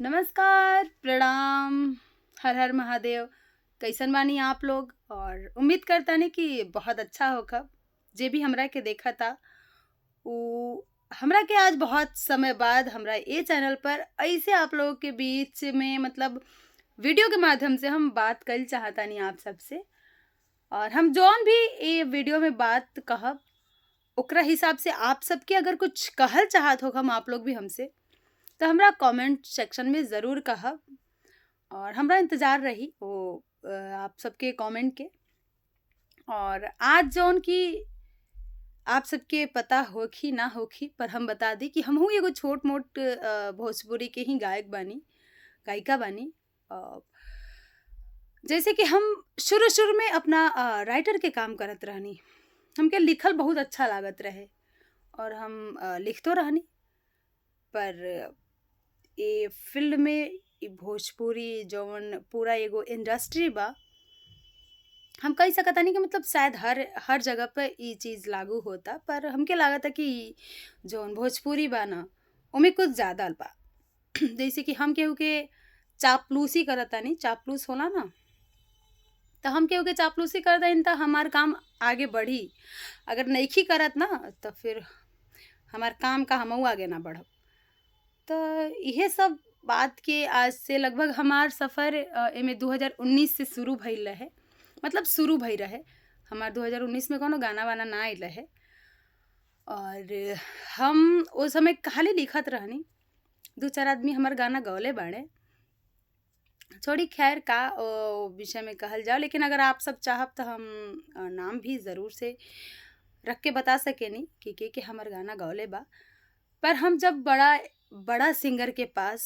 नमस्कार, प्रणाम, हर हर महादेव। कैसन बानी आप लोग? और उम्मीद करतानी कि बहुत अच्छा होखब। जे भी हमरा के देखता उ हमरा के आज बहुत समय बाद हमरा ए चैनल पर ऐसे आप लोगों के बीच में मतलब वीडियो के माध्यम से हम बात कइल चाहतानी आप सबसे। और हम जौन भी ए वीडियो में बात कहब ओकरा हिसाब से आप सबके अगर कुछ कहल चाहत हो हम आप लोग भी हमसे तो हमरा कमेंट सेक्शन में ज़रूर कहब और हमरा इंतज़ार रही वो आप सबके कमेंट के। और आज जौन कि आप सबके पता होखी ना होखी पर हम बता दी कि हमहू एगो छोट मोट भोजपुरी के ही गायक बानी, गायिका बानी। जैसे कि हम शुरू शुरू में अपना राइटर के काम करत रहनी, हमके लिखल बहुत अच्छा लागत रहे और हम लिखतो रहनी। पर ये फील्ड में ई भोजपुरी जौन पूरा एगो इंडस्ट्री बा, हम कह सकतानी कि मतलब शायद हर हर जगह पे ई चीज़ लागू होता, पर हमके लागता कि जौन भोजपुरी बा ना ओमे कुछ ज़्यादा बा। जैसे कि हम केहू के चापलूसी करतानी, चापलूस होला ना, तो हम केहू के चापलूसी कर दईन त हमार काम आगे बढ़ी। अगर नइखी करत ना तो फिर हमार काम का हमहू आगे ना बढ़ब। तो इहे सब बात के आज से लगभग हमार सफ़र एमे 2019 से शुरू भइल रहे, मतलब शुरू भइल रहे। हमार 2019 में कोनो गाना वाना ना आइल रहे और हम ओ समय खाली लिखत रहनी। दू चार आदमी हमार गाना गौले बाड़े, छोड़ी खैर का ओ विषय में कहल जाओ, लेकिन अगर आप सब चाहब तो हम नाम भी ज़रूर से रख के बता सकेनी कि के हमार गाना गौले बा। पर हम जब बड़ा बड़ा सिंगर के पास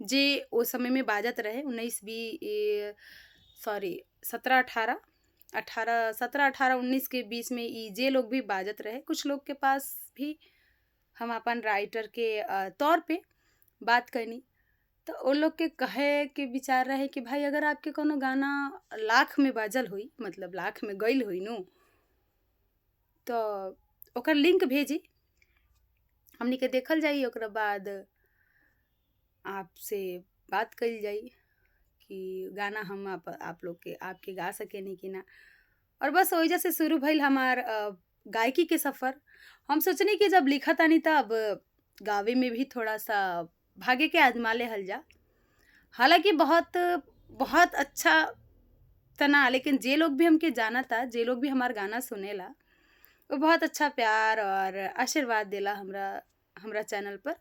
जे ओ समय में बाजत रहे 19 बी सॉरी 17 18 18 17 18 19 के बीच में ई जे लोग भी बाजत रहे, कुछ लोग के पास भी हम अपन राइटर के तौर पे बात करनी। तो वो लोग के कहे के विचार रहे कि भाई अगर आपके कोनो गाना लाख में बाजल होई, मतलब लाख में गइल होई नु, तो ओकर लिंक भेजी, हमनी के देखल जाई, ओकरा बाद आपसे बात कइल जाई कि गाना हम आप लोग के आपके गा सकेनी कि ना। और बस ओइजा से शुरू भइल हमार गायकी के सफ़र। हम सोचनी कि जब लिखतानी तब गावे में भी थोड़ा सा भागे के आजमा लेहल जा। हालांकि बहुत बहुत अच्छा त ना, लेकिन जे लोग भी हमके जानता, जे लोग भी हमार गाना सुनेला, वो बहुत अच्छा प्यार और आशीर्वाद देला हमरा हमरा चैनल पर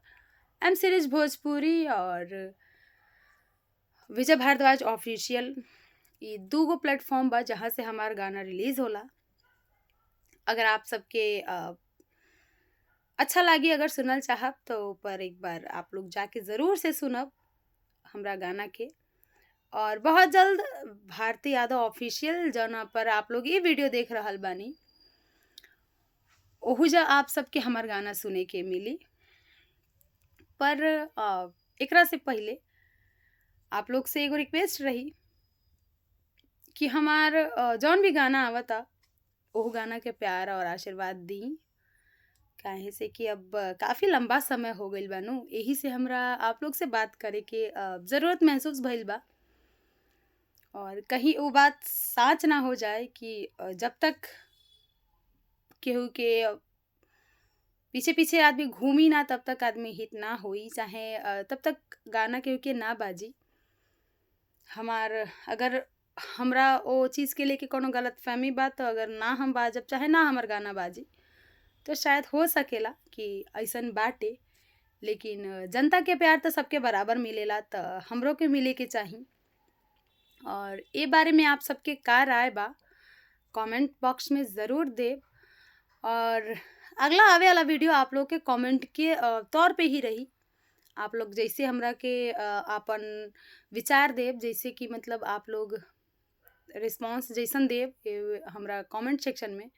एम सीरीज भोजपुरी और विजय भारद्वाज ऑफिशियल, ये दू गो प्लेटफॉर्म बा जहाँ से हमार गाना रिलीज़ होला। अगर आप सबके अच्छा लागी, अगर सुनल चाहब तो ऊपर एक बार आप लोग जाके ज़रूर से सुनब हमरा गाना के। और बहुत जल्द भारती यादव ऑफिशियल जौना पर आप लोग ये वीडियो देख रहल बानी, ओहुजा आप सबके हमार गाना सुने के मिली। पर एकरा से पहले आप लोग से एगो रिक्वेस्ट रही कि हमार जौन भी गाना आवता ओहु गाना के प्यार और आशीर्वाद दी, काहे से कि अब काफ़ी लंबा समय हो गइल बानू, एही से हमरा आप लोग से बात करे के ज़रूरत महसूस भइल बा। और कहीं वो बात साच ना हो जाए कि जब तक केहू के पीछे पीछे आदमी घूमी ना तब तक आदमी हिट ना होई, चाहे तब तक गाना केहू के ना बाजी। हमार अगर हमरा ओ चीज़ के लेके कोनो गलतफहमी बा तो अगर ना हम बाजब चाहे ना हमार गाना बाजी तो शायद हो सकेला कि ऐसन बाटे, लेकिन जनता के प्यार तो सबके बराबर मिलेला, तो हमरो के मिले के चाही। और ए बारे में आप सबके का राय बा कमेंट बॉक्स में ज़रूर देब। और अगला आवे वाला वीडियो आप लोग के कमेंट के तौर पे ही रही। आप लोग जैसे हमरा के आपन विचार देब, जैसे कि मतलब आप लोग रिस्पॉन्स जैसन देब हमरा कमेंट सेक्शन में,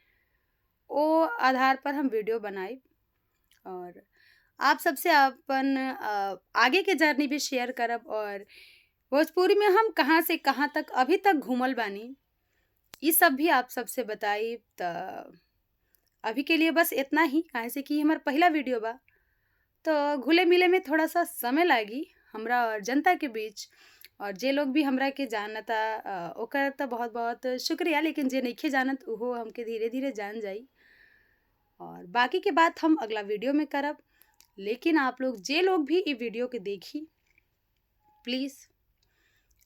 ओ आधार पर हम वीडियो बनाई और आप सबसे अपन आगे के जर्नी भी शेयर करब। और भोजपुरी में हम कहाँ से कहाँ तक अभी तक घूमल बानी ये सब भी आप सबसे बताई। तो अभी के लिए बस इतना ही, काहे से कि हमार पहला वीडियो बा तो घुले मिले में थोड़ा सा समय लागी। हमरा और जनता के बीच। और जे लोग भी हमरा के जानता ओकर त बहुत बहुत शुक्रिया, लेकिन जे नइखे जानत उहो हमके धीरे धीरे जान जाई। और बाकी के बात हम अगला वीडियो में करब, लेकिन आप लोग जे लोग भी ई वीडियो के देखी प्लीज़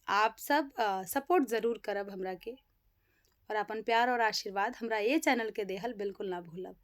आप सब सपोर्ट ज़रूर करब हमरा के और अपन प्यार और आशीर्वाद हमरा ये चैनल के देहल बिल्कुल ना भूलब।